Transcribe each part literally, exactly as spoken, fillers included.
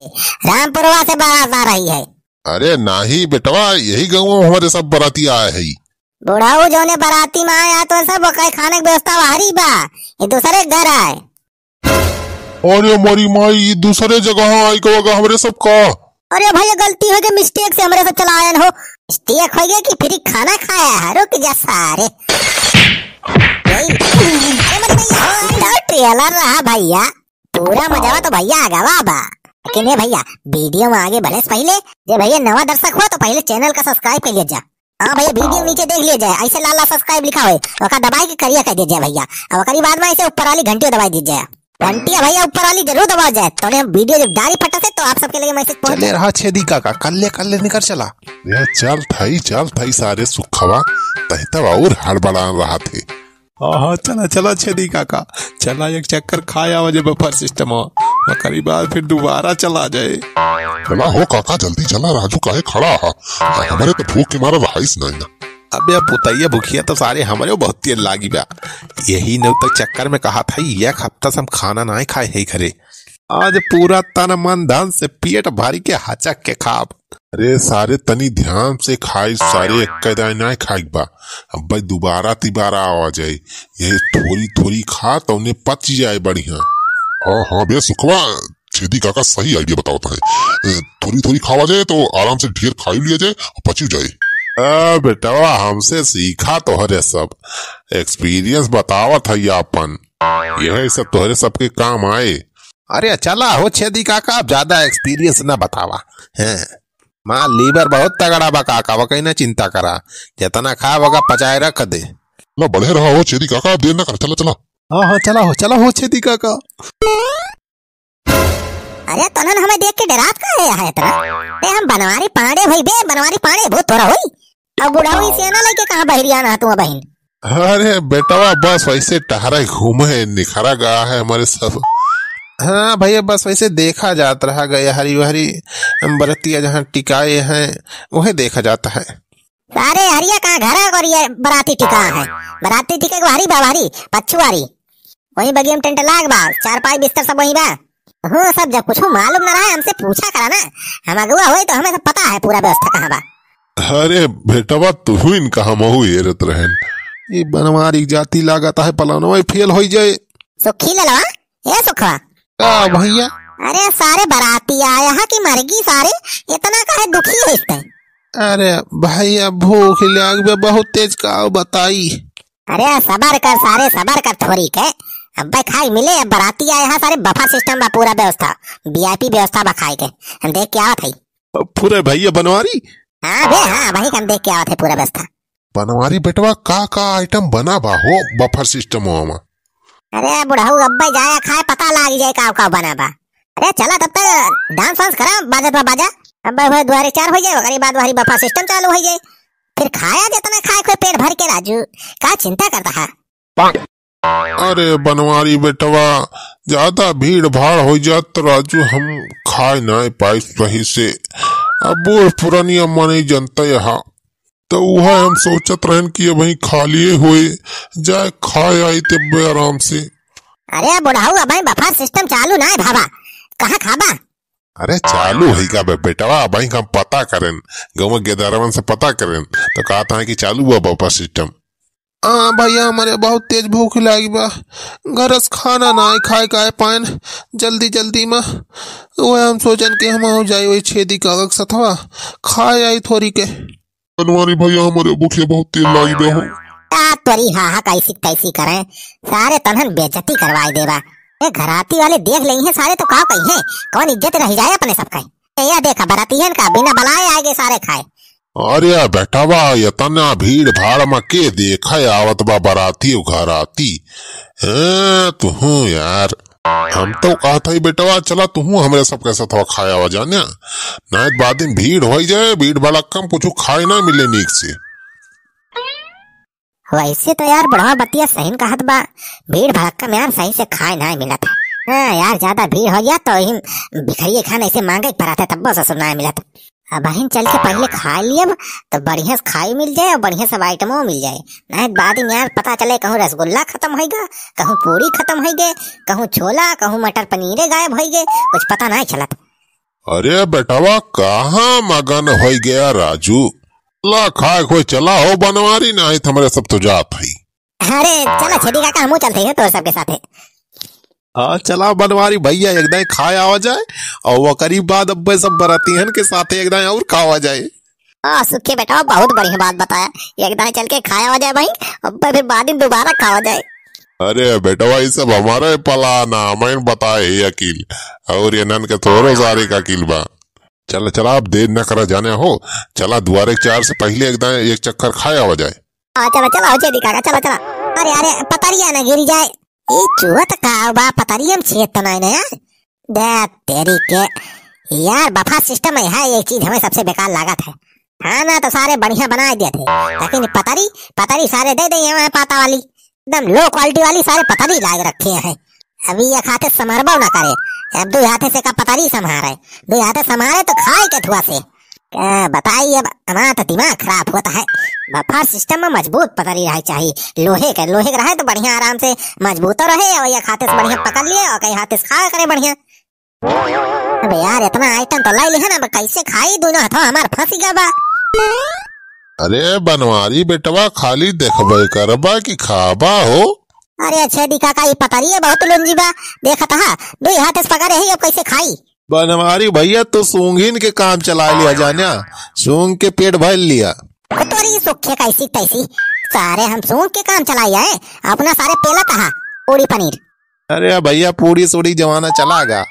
रामपुरवा से बारात आ रही है। अरे नाही बेटवा, यही गाँव में हमरे सब बराती आए है। बुढ़ऊ जौने बराती में आया तो सब ओकर खाने की व्यवस्था बाहरी बा, ये दूसरे घर आए। अरे मोरी माई, ये दूसरे जगह आई गवा हमरे सब का। अरे भैया, गलती हो गई, mistake से हमरे सब चला आयन हो। Mistake हो गई कि free खाना खाया है, रुक जा सारे। यही, अरे मत भैया, तो trailer रहा भैया, पूरा मजा तो भैया आ गवा बा। लेकिन ये भैया, video में आगे बढ़े से पहले, जे भैया नवा दर्शक हो तो पहले channel का subscribe कर लिया जा। हाँ भैया, video नीचे देख लिया जाए, ऐसे लाल लाल subscribe लिखा हुआ है, ओका दबाई के करिया कर दिया जाए भैया। अब ओकरी बाद में ऐसे ऊपर वाली घंटी दबाई दी जाए। घंटिया भैया ऊपर वाली जरूर दबाओ जाए, तो हम video जब डाली फटा से तो आप सबके लगे message पहुंच चले जाए। रहा छेदी काका, कल्ले कल्ले निकर चला। ये चल थाई, चल थाई सारे सुखवा, तही तब और हड़बड़ान रहा थे। हाँ, हाँ, चला, चला छेदी काका, चला एक चक्कर खाया वजे buffer system हो, ओकरी बाद फिर दोबारा चला जाए। चला हो काका, जल्दी चला, राजू काहे खड़ा हा? हमरे तो भूख के मारा रहाइस नहीं ना। अबे अब पुतैया भुखिया तो सारे हमरे बहुत तेज लागी बा। यही नौ तक चक्कर में कहा था, एक हफ्ता से हम खाना नाहीं खाए है घरे। आज पूरा तन मन धन से पेट भरी के हचक के खाब। अरे सारे तनी ध्यान से खाई, सारे एक दाई नाहीं खाइक बा। अब भाई दोबारा तिबारा आवा जाए, यही थोरी थोरी खा तो उन्हें पच जाए बढ़िया। हाँ, हाँ बे सुखवा, छेदी काका सही idea बतावत है। ए, थोरी थोरी खावा जाए तो आराम से ढेर खाई लिया जाए और पची जाए। आ, बेटवा, हमसे सीखा तोहरे सब, experience बतावत है आपन, यही सब तोहरे सबके काम आए। अरे चला हो छेदी काका, अब ज्यादा experience ना बतावा। हैं, माँ liver बहुत तगड़ा बा काका, वकई ना चिंता करा, जितना खा वका पचाए रख दे। ना बढ़े रहा हो छेदी काका, अब देर ना कर, चला चला। हाँ, हाँ, चला हो, चला हो छेदी काका। अरे तनन हमें देख के डरात काहे है इतना? ए हम बनवारी पांड़े होई बे, बनवारी पांड़े भूत थोड़ा होई। अब बुढ़ाऊ ई सेना लेके कहाँ बहरिया ना तू बहिन? अरे बेटवा बस वैसे टहरे घूमे निखरा गया है हमरे सब। हाँ भैया बस वैसे देखा जात रहा गया हरी हरी बरतिया जहाँ टिकाए हैं वही देखा जाता है। अरे हरिया कहाँ घर है और ये बराती टिका है? बराती टिके को हरी बा हरी पछुआरी। वही बगिया में टेंट लाग बा, चार पाई बिस्तर सब वही बा। हो सब जब कुछ मालूम ना रहा हमसे पूछा करा ना, हम अगुआ होई तो हमें सब पता है पूरा व्यवस्था कहाँ बा। अरे बेटवा तुहू इनका हमहू हेरत रहन। ये बनवारी जाति लागत है पलानवा फेल होई जाए। सुखी ललवा, ए सुखवा। का भैया? अरे सारे बराती आया है कि मरगी सारे, इतना काहे दुखी है इसते? अरे भैया भूख लाग बे बहुत तेज, का बताई। अरे सबर कर सारे, सबर कर थोरी के। अब्बे खाई मिले, अब बराती आए हैं सारे, buffet system बा पूरा व्यवस्था, VIP व्यवस्था बा खाए के। हम देख के आवत हई। पूरे भैया बनवारी? हाँ बे हाँ, वही हम देख के आवत है पूरा व्यवस्था। बनवारी बेटवा का का item बना बा हो buffet system में? अरे बुढ़ऊ अब्बे जाया खाए पता लाग जाए का का बना बा। अरे चला तब तक dance वांस करा, बाजत बा बाजा। अब्बे हुए दुआरे चार हो जाए, ओकरी बाद वही buffet system चालू हो जाए। फिर खाया जितना खाए कोई पेट भर के राजू, का चिंता करता है? अरे बनवारी बेटवा, ज्यादा भीड़ भाड़ हो जात तो राजू हम खाए ना पाई सही से। अब बूढ़ पुरानिया मने जनता यहाँ, तो वह हम सोचत रहन कि अबहीं खालिए होए, जाए खाए आई तब्बे आराम से। अरे बुढ़ऊ, अबहीं buffet system चालू ना है भावा, कहाँ खाबा? अरे चालू है का बे बेटवा, अबहीं हम पता करेन, गाँव गेदारवन से पता करेन, तो कहता है कि चालू बा buffet system। हाँ भैया, हमरे बहुत तेज भूख लागी बा, घर से खाना ना खाए का पाएन जल्दी जल्दी में। वह हम सोचन कि हम हो जाए वही छेदी काका के सथवा, खाए आई थोरी के। बनवारी भैया, हमरे भूखे बहुत तेज लागी बा हो। का तोरी हा हा कैसी तैसी करें, सारे तनहन बेइज्जती करवाए देबा। ए घराती वाले देख लेइहैं सारे तो का कहिहैं, कौन इज्जत रह जाए अपने सबका। ए यह देखा बरातियन का बिना बलाए आए गए सारे खाए। अरे बेटवा, इतना भीड़ भाड़ में के देखे आवत बा बराती और घराती? हैं, तुहूँ यार। हम तो कहत हई बेटवा, चला तुहूँ हमरे सबके सथवा खाए आवा जाने। नाहीं त बाद में भीड़ होई जाए, भीड़ भड़क्का में कुछ खाए ना मिले नीक से। वैसे तो यार बुढ़वा बतिया सही न कहत बा, भीड़ भड़क्का में यार सही से खाए नाहीं मिलत है। हाँ यार, ज्यादा भीड़ हो गया तो इन भिखरिये खान ऐसे मांगे पड़त है, तब्बो ससुर नाहीं मिलत। अबहिन चल के पहले खाए लियब, तो बढ़िया से खाए मिल जाए और बढ़िया सब आइटमो मिल जाए। नाहीं त बाद में यार पता चले कहूँ रसगुल्ला खतम होई गा, कहूँ पूरी खतम होई गए, कहूँ छोला, कहूँ मटर पनीरे गायब होई गए, कुछ पता नाहीं चलत। अरे बेटवा, कहाँ मगन होइ गया राजू? ला खाए खोए चला हो बनवारी, नाहीं त हमरे सब तो जात हई। अरे चला छेदी काका, हमहू चलत हई तोर सबके साथे। हाँ, चला बनवारी भइया, एक दाईं खाए आवा जाए, अउर ओकरी बाद अब्बे सब बरतिहन के साथे एक दाईं अउर खावा जाए। आ, सुखे बेटवा, बहुत बढ़िया बात बताया, एक दाईं चल के खाए आवा जाए भाई, अब्बे फिर बाद में दोबारा खावा जाए। अरे बेटवा, ई सब हमरे पलाना, हमइन बताए ही अकिल, अउर इन्हन के तोरो सारे का अकिल बा। चला, चला, अब देर न करा जाने हो, चला दुआरे के चार से पहिले एक दाईं एक चक्कर खाए आवा जाए। हाँ, चला, चला, हो छेदी काका, चला, चला। अरे, अरे, पतरिया न गिर जाए। ई चुअत का बा, पतरिया में छेद तो नाहीं न यार? दे तेरी के। यार, बफा सिस्टम में है, एक चीज हमें सबसे बेकार लागत है। खाना तो सारे बढ़िया बनाए देत है, लेकिन पतरी, पतरी सारे दे दे हमें पाता वाली, एकदम लो क्वालिटी वाली सारे पतरी लाग रखे हैं। अभी एक हाथे संभारबो ना करे, अब दुइ हाथे से का पतरी संभारे, दुइ हाथे संभारे तो खाए के थुआ से। का बताई, अब हमारा तो दिमाग खराब होत है। बफर सिस्टम में मजबूत पतरी रहे चाहिए, लोहे के, लोहे के रहे तो बढ़िया आराम से मजबूत रहे अउर एक हाथे से बढ़िया पकड़ लिए अउर कई हाथे से खाए करे बढ़िया। अबे यार, इतना आइटम तो लाई लिहे ना, अब कैसे खाई? दोनों हाथों हमार फंस गया बा। अरे बनवारी बेटवा, खाली देखबे करबा कि खाबा हो? अरे छेदी काका, ई पतरिये बहुत लुंजी बा, देखत हा, दुई हाथ से पकड़े ही, अब कैसे खाई? बनवारी भइया, तू सूंघिन के काम चला लिया जाना, सूंघ के पेट भर लिया। ओ तोरी सुखे कैसी तैसी, सारे हम सूंघ के काम चलाई आए, अपना सारे पेलत हा पूड़ी पनीर। अरे भइया, पूड़ी सूड़ी जमाना चला गा,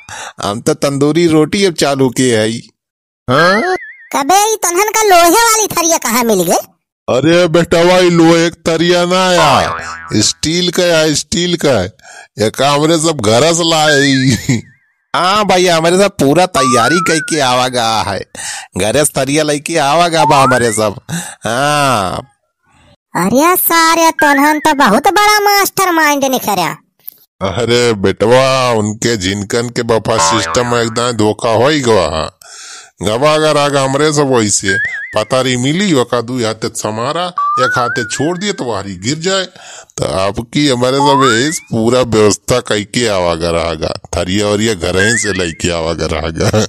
हम तो तंदूरी रोटी अब चालू किए हई। हाँ? कबे ई तोन्हन का लोहे वाली थरिया कहाँ मिल गए? अरे बेटवा, ई लोहे के थरिया ना या, स्टील का या, स्टील का। ये का हमरे सब घरस लाए। हाँ भइया, हमरे सब पूरा तैयारी कइके आवा गा है, घरस थरिया लइके आवा गा बा हमरे सब। हाँ। अरे सारे, तोन्हन तो बहुत बड़ा मास्टरमाइंड निकर्या। अरे बेटवा, उनके जिनकन के बफर सिस्टम में एकदम धोखा होइ गवा हा। गवा अगर आगा हमरे सब वैसे पतरी मिली, ओका दुई हाथे समारा, एक हाथे छोड़ दिए तो वारी गिर जाए। तो आपकी हमरे सब इस पूरा व्यवस्था कइके आवा गा रहा गा, थरिया वरिया घरहीं से लइके आवा गा रहा गा।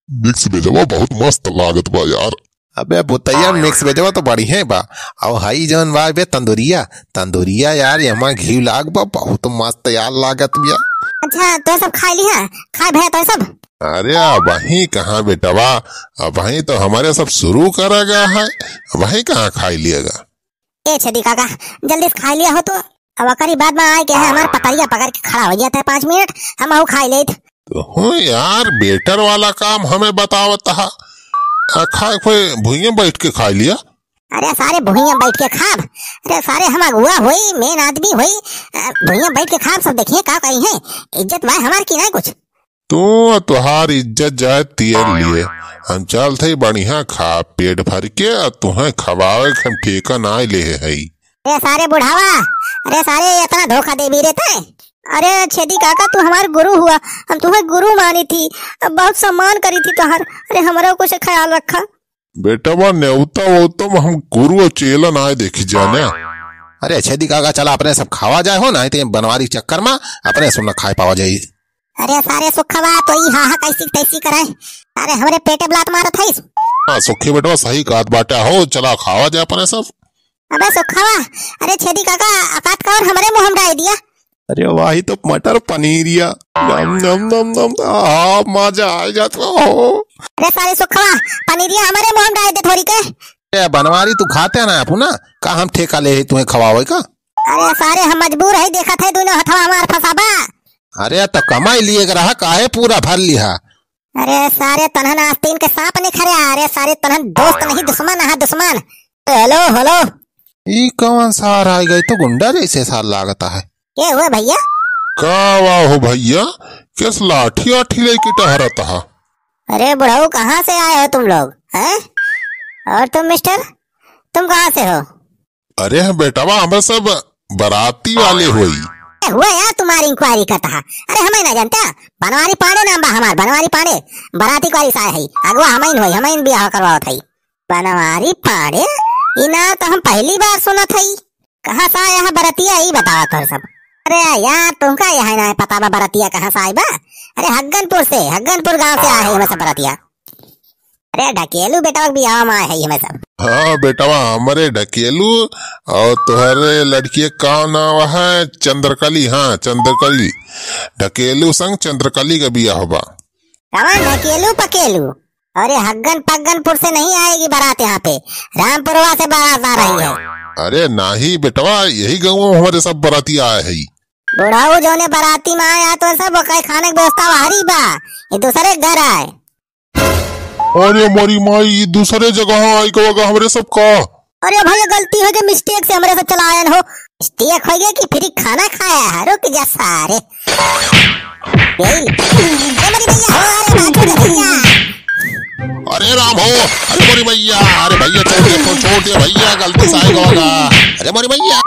मिक्स वेजवा बहुत मस्त लागत बा यार। अबे भुतैया, मिक्स वेजवा तो बढ़िया बा। अउ हई जौन बा बे तंदूरिया, तंदूरिया यार, एमा घी लाग बा, बहुत मस्त यार लागत बिया। अच्छा, तो सब खाई लिहा, खाए भइया तो सब? अरे अबहीं कहाँ बेटवा, अबहीं तो हमरे सब शुरू करा गा है, अबहीं कहाँ खाई लिया गा? ए छेदी काका, जल्दी से खाई लिया हो तो। अब ओकरी बाद में आए के है, हमार पतरिया पकड़ के खड़ा होइ जात है पाँच मिनट, हम अहू खाई लेत। तो हो यार, बेटर वाला काम हमें बतावत हा। आ, खाए खोए भुइयां बैठ के खाई लिया। अरे सारे भुइयां बैठ के खाब? अरे सारे हम अगुआ होई, मेन आदमी होई, आ, भुइयां बैठ के खाब, सब देखिए का कही है, इज्जत बा हमार की ना कुछ। तू अउ तुहार इज्जत जाए तेल लिए, हम चलत हई बढ़िया खा पेट भर के, अउ तुहें खवावे के हम ठेका नाय लेहे हई। अरे सारे बुढ़ावा, अरे सारे इतना धोखा देबी रे तैं? अरे छेदी काका, तू हमार गुरु हुआ, हम तुहें गुरु मानी थी, अब बहुत सम्मान करी थी तुहार। अरे हमरो कुछ ख्याल रखा। बेटवा, नेवता वोता में हम गुरु अउ चेला नाय देखी जाने। अरे छेदी काका, चला अपने सब खावा जाए हो, नाहीं ते बनवारी चक्कर में अपने सब न खाए पावा जाई। अरे सारे सुखवा, तो ई हा हा कैसी तैसी करे। अरे हमरे पेटे ब्लात मारत हईस। हाँ सुखी बेटवा, सही कहत बाटे हो, चला खावा जाए अपने सब। अबे सुखवा, अरे छेदी काका, अकात का और हमरे मुंह में डाल दिया। अरे वाही तो मटर पनीरिया, नम नम नम नम, आ मजा आ जात हो। अरे सारे सुखवा, पनीरिया हमरे मुंह में डाल दे थोड़ी के। ए बनवारी, तू खाते ना अपना, का हम ठेका ले ही तुहें खवावे का? अरे सारे, हम मजबूर है, देखत है दोनों हथवा हमार फंसाबा। अरे तो कमाई लिए के रहा, काहे पूरा भर लिहा? अरे सारे, तोन्हन आस्तीन के सांप निखर्या। अरे सारे, तोन्हन दोस्त नहीं, दुश्मन है, दुश्मन। हेलो, हेलो। ई कौन सार आ गए, तो गुंडा जैसे सार लागता है। के हुआ भइया? का वा हो भइया, किस लाठी आठी लेके टहरत हा? अरे बुढ़ऊ, कहाँ से आए हो तुम लोग, हैं? और तुम मिस्टर, तुम कहाँ से हो? अरे हम बेटवा, हम सब बराती वाले होई। ए, हुआ यार, तुम्हारी इंक्वायरी करता है। अरे हमें ना जानता, बनवारी पांडे नाम बा हमार, बनवारी पांडे। बराती क्वारी से आए है, अगुआ हमें होई, हमें बियाह करवावत है। बनवारी पांडे, ई नाम तो हम पहली बार सुनत हई। कहाँ से आया है बरतिया, ई बतावा तोर सब। अरे यार, तुमका यह ना पता बा बरतिया कहाँ से आई बा? अरे हग्गनपुर से, हग्गनपुर गांव से आए हैं हमें सब बरातिया। अरे ढकेलू बेटवा के बियाह में आए हैं हमें सब। हाँ बेटवा, हमरे ढकेलू और तोहरे लड़की का नाम है चंद्रकली। हाँ चंद्रकली, ढकेलू संग चंद्रकली का बियाह बा। कौन ढकेलू पकेलू? अरे हग्गन पग्गनपुर से नहीं आएगी बारात यहाँ पे, रामपुरवा से बारात आ रही है। अरे नाही बेटवा, यही गाँव में हमारे सब बराती आए हैं। बुढ़ाऊ जौने बराती में आया तो सब ओकर खाने की व्यवस्था बाहरी बा, ये दूसरे घर आए। अरे मोरी माई, ये दूसरे जगह आई गवा हमरे सब का। अरे भैया गलती हो गई, मिस्टेक से हमरे सब चला आयन हो। मिस्टेक हो गया कि फ्री खाना खाया है, रुक जा सारे। यही। अरे मोरी भैया हो, अरे बाजू रे भैया। अरे राम हो, अरे मोरी भैया, अरे भैया छोड़ दे, छोड़ दे भैया, गलती से आए गवा। अरे मोरी भैया।